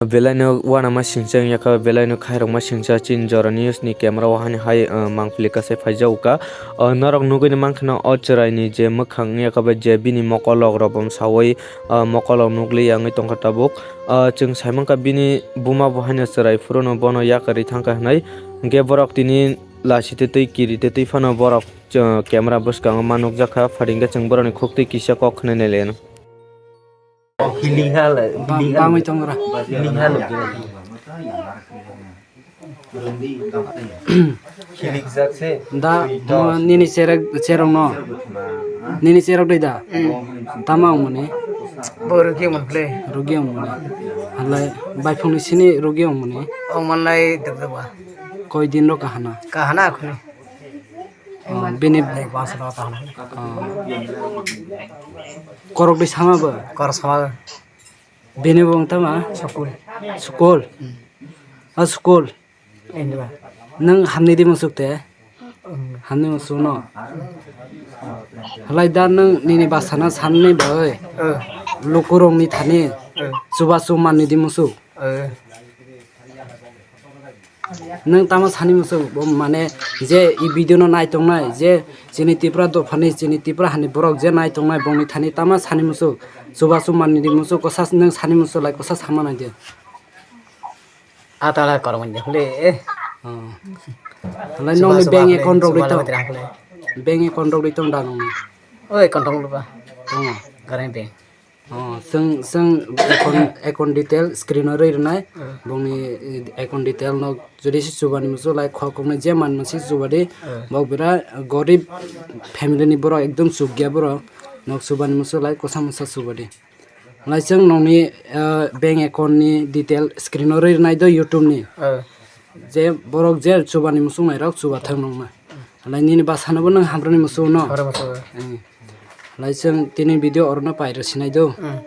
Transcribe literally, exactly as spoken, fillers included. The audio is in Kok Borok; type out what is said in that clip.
Belaino uanama singcha wngya kha, belaino khairokma singcha chini jora news ni camera o hani hai, uh, mangpili kasai phaijago ka. Uh, norok nugwi mankha no o chwrai ni je mwkhang wngya kha, je bini mokolok rok bo sawi, uh, mokolok nukli yangwi tongkha tabuk. Uh, chwng saimankha bini buma bo haino chwrai phuru no bono yakarwi thangkha hwnwi. Hwnkhe borok tini lachitwi twi kiritwi twi phano borok, uh, camera bwskango ma nukjakha, pharingkhe chwng borokni khuktwi kisa kok khwnwi nai laino. Ba-, bangwi tongra. Da, mo, nini cherek, cherok no. Nini cherok dai da? Mm. Tama wngmani? Bo rugi wngmani ple. Rugi wngmani. Halai, baifungni sini rugi wngmani? Wngmanlai dukdukba. Koi din ro kahana? Kahana akhuni. Oh, bini, oh. Korok di sama bo? Korok sama bo. Bini bo wng tama? School. School? Hmm. Ah, school. Nwng hamni di musuk te? Hmm. Hamni musuk no? Halai da nwng nini basa na sanni bai? Eh. Lukurok ni thani? Eh. Chubachu manni di musuk? Eh. Nwng tamo sani musuk, bo mane je i video no nai tongnai, je chini Tripura dophani, chini Tripura hani borok je nai tongnai, bongni thani tamo sani musuk, chubachu manni di musuk, kosa nwng sani musuk lai kosa sama nai de. Atala kormon de hule, eh. Oh. Halai nongni bank account rok ri tong. Bank account rok ri tong da nongni. Oi, account rok ri ba. Tongo. Garang bank. Oh, chwng, chwng account, account detail screen o rwi rwnai. Hmm. Bongni, eh, account detail no jodi se chubani muchung lai khok koknai je man masi chubadi. Hmm. Bok bera gorib family ni borok ekdom chukya borok. Nok chubani muchung lai kosa mosa chubadi. Lai chwng nokni, eh, bank account ni detail screen o rwi rwnai do YouTube ni. Hmm. Je borok je chubani muchung nairok chubathang nokna. Halai nini bwsano bo nwng hamrani muchung no? Hamrani muchung. Eh. Halai chwng tini video orono pairo sinai do. Hmm.